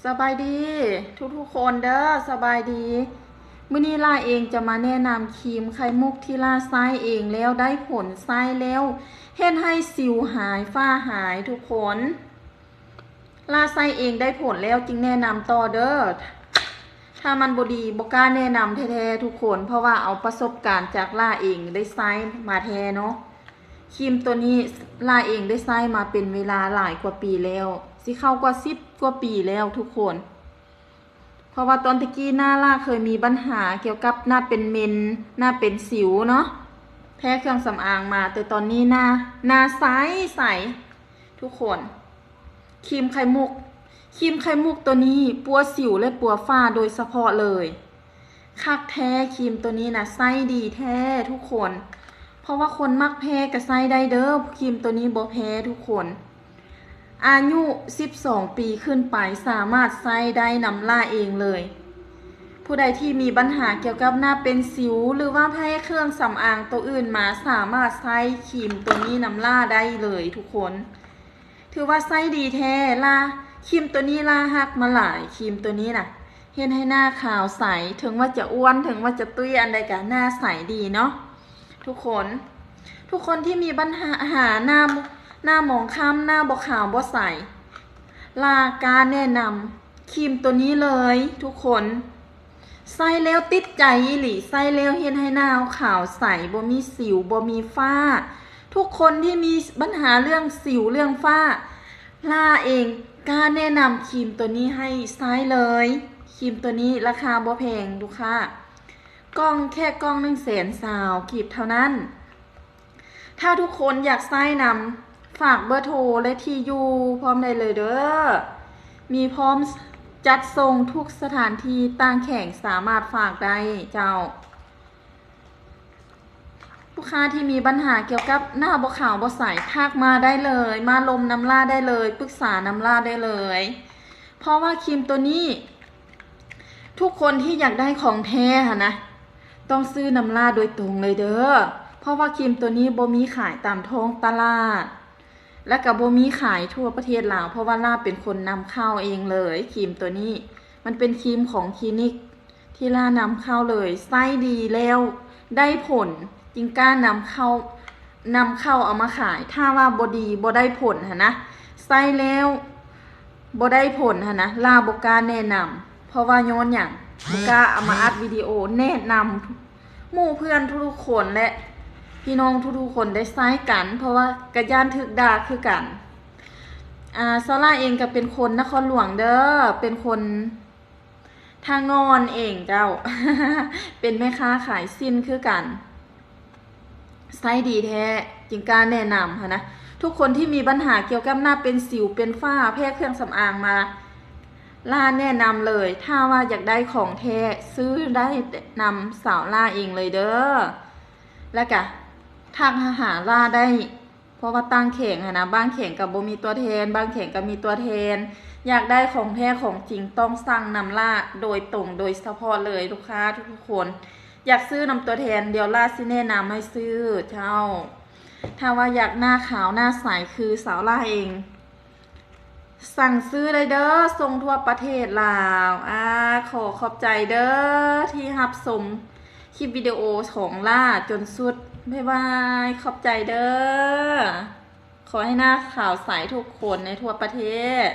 ສະບາຍດີທຸກໆຄົນເດີ ສະບາຍດີ. ມື້ນີ້ລາເອງຈະມາແນະນຳຄຣີມໄຂ່ມຸກທີ່ລາໃຊ້ເອງແລ້ວໄດ້ຜົນ ໃຊ້ແລ້ວເຮັດໃຫ້ສິວຫາຍ ຝ້າຫາຍທຸກຄົນ. ລາໃຊ້ເອງໄດ້ຜົນແລ້ວຈຶ່ງແນະນຳຕໍ່ເດີ. ຖ້າມັນບໍ່ດີບໍ່ກ້າແນະນຳແທ້ໆທຸກຄົນ ເພາະວ່າເອົາປະສົບການຈາກລາເອງໄດ້ໃຊ້ມາແທ້ເນາະ. ຄຣີມໂຕນີ້ລາເອງໄດ້ໃຊ້ມາເປັນເວລາຫຼາຍກວ່າປີແລ້ວ ຊິເຂົ້າກວ່າສິບກວ່າປີແລ້ວທຸກຄົນ. ເພາະວ່າຕອນແຕ່ກີ້ໜ້າລາເຄີຍມີບັນຫາກ່ຽວກັບໜ້າເປັນເມັນ ໜ້າເປັນສິວເນາະ ແພ້ເຄື່ອງສຳອາງມາ ແຕ່ຕອນນີ້ໜ້າ ໜ້າໃສໃສທຸກຄົນ. ຄຣີມໄຂ່ມຸກ ຄຣີມໄຂ່ມຸກໂຕນີ້ປົວສິວ ແລະ ປົວຝ້າໂດຍສະເພາະເລີຍ. ຄັກແທ້ ຄຣີມໂຕນີ້ນະ ໃຊ້ດີແທ້ທຸກຄົນ ເພາະວ່າຄົນມັກແພ້ກະໃຊ້ໄດ້ເດີ. ຄຣີມໂຕນີ້ບໍ່ແພ້ທຸກຄົນ ອາຍຸສິບສອງປີຂຶ້ນໄປສາມາດໃຊ້ໄດ້ນຳລາເອງເລີຍ. ຜູ້ໃດທີ່ມີບັນຫາກ່ຽວກັບໜ້າເປັນສິວ ຫຼືວ່າແພ້ເຄື່ອງສຳອາງໂຕອື່ນມາ ສາມາດໃຊ້ຄຣີມໂຕນີ້ນຳລາໄດ້ເລີຍທຸກຄົນ. ຖືວ່າໃຊ້ດີແທ້ ລາ ຄຣີມໂຕນີ້ລາຮັກມາຫຼາຍ. ຄຣີມໂຕນີ້ນະ ເຮັດໃຫ້ໜ້າຂາວໃສ ເຖິງວ່າຈະອ້ວນ ເຖິງວ່າຈະຕຸ້ຍອັນໃດກະໜ້າໃສດີເນາະທຸກຄົນ. ທຸກຄົນທີ່ມີບັນຫາ ຫາໜ້າ ໜ້າໝອງຄ້ຳ ໜ້າບໍ່ຂາວບໍ່ໃສ ລາກ້າແນະນຳຄຣີມໂຕນີ້ເລີຍທຸກຄົນ. ໃຊ້ແລ້ວຕິດໃຈອີ່ຫຼີ ໃຊ້ແລ້ວເຮັດໃຫ້ໜ້າເຮົາຂາວໃສ ບໍ່ມີສິວ ບໍ່ມີຝ້າ. ທຸກຄົນທີ່ມີບັນຫາເລື່ອງສິວເລື່ອງຝ້າ ລາເອງກ້າແນະນຳຄຣີມໂຕນີ້ໃຫ້ໃຊ້ເລີຍ. ຄຣີມໂຕນີ້ລາຄາບໍ່ແພງລູກຄ້າ ກ່ອງແຄ່ກ່ອງໜຶ່ງແສນຊາວກີບເທົ່ານັ້ນ. ຖ້າທຸກຄົນຢາກໃຊ້ນຳ ຝາກເບີໂທ ແລະ ທີ່ຢູ່ພ້ອມໄດ້ເລີຍເດີ. ມີພ້ອມຈັດສົ່ງທຸກສະຖານທີ່ຕ່າງແຂວງ ສາມາດຝາກໄດ້ເຈົ້າ. ລູກຄ້າທີ່ມີບັນຫາກ່ຽວກັບໜ້າບໍ່ຂາວບໍ່ໃສ ທັກມາໄດ້ເລີຍ ມາລົມນຳລາໄດ້ເລີຍ ປຶກສານຳລາໄດ້ເລີຍ. ເພາະວ່າຄຣີມໂຕນີ້ ທຸກຄົນທີ່ຢາກໄດ້ຂອງແທ້ຫັ້ນນະ ຕ້ອງຊື້ນຳລາໂດຍຕົງເລີຍເດີ. ເພາະວ່າຄຣີມໂຕນີ້ບໍ່ມີຂາຍຕາມທ້ອງຕະຫຼາດ ແລະ ກະບໍ່ມີຂາຍທົ່ວປະເທດລາວ ເພາະວ່າລາເປັນຄົນນຳເຂົ້າເອງເລີຍ. ຄຣີມໂຕນີ້ມັນເປັນຄຣີມຂອງຄລີນິກ ທີ່ລານຳເຂົ້າເລີຍ ໃຊ້ດີແລ້ວໄດ້ຜົນ ຈຶ່ງກ້ານຳເຂົ້າ ນຳເຂົ້າເອົາມາຂາຍ. ຖ້າວ່າບໍ່ດີ ບໍ່ໄດ້ຜົນຫັ້ນນະ ໃຊ້ແລ້ວບໍ່ໄດ້ຜົນຫັ້ນນະ ລາບໍ່ກ້າແນະນຳ. ເພາະວ່າຍ້ອນຫຍັງ? ບໍ່ກ້າເອົາມາອັດວິດີໂອແນະນຳໝູ່ເພື່ອນທຸກໆຄົນ ແລະ ພີ່ນ້ອງທຸກໆຄົນໄດ້ໃຊ້ກັນ ເພາະວ່າກະຢ້ານຖືກດ່າຄືກັນ. ອາ ຊາລາເອງກະເປັນຄົນນະຄອນຫຼວງເດີ ເປັນຄົນ ທ່າງ່ອນເອງເຈົ້າ ເປັນແມ່ຄ້າຂາຍສິ້ນຄືກັນ. ໃຊ້ດີແທ້ ຈຶ່ງກ້າແນະນຳຫັ້ນນະ. ທຸກຄົນທີ່ມີບັນຫາກ່ຽວກັບໜ້າເປັນສິວເປັນຝ້າ ແພ້ເຄື່ອງສຳອາງມາ ລາແນະນຳເລີຍ. ຖ້າວ່າຢາກໄດ້ຂອງແທ້ ຊື້ໄດ້ນຳສາວລາເອງເລີຍເດີ ແລ້ວກະທັກຫາລາໄດ້. ເພາະວ່າຕ່າງແຂວງຫັ້ນນະ ບາງແຂວງກະບໍ່ມີຕົວແທນ ບາງແຂວງກະມີຕົວແທນ. ຢາກໄດ້ຂອງແທ້ຂອງຈິງ ຕ້ອງສັ່ງນຳລາໂດຍຕົງໂດຍສະເພາະເລີຍ ລູກຄ້າທຸກໆຄົນ. ຢາກຊື້ນຳຕົວແທນ ດຽວລາຊິແນະນຳໃຫ້ຊື້ເຈົ້າ. ຖ້າວ່າຢາກໜ້າຂາວໜ້າໃສຄືສາວລາເອງ ສັ່ງຊື້ໄດ້ເດີ ສົ່ງທົ່ວປະເທດລາວ. ອາ ຂໍຂອບໃຈເດີທີ່ຮັບຊົມຄລິບວິດີໂອຂອງລາຈົນສຸດ. ບາຍບາຍ ຂອບໃຈເດີ. ຂໍໃຫ້ໜ້າຂາວໃສທຸກຄົນໃນທົ່ວປະເທດ.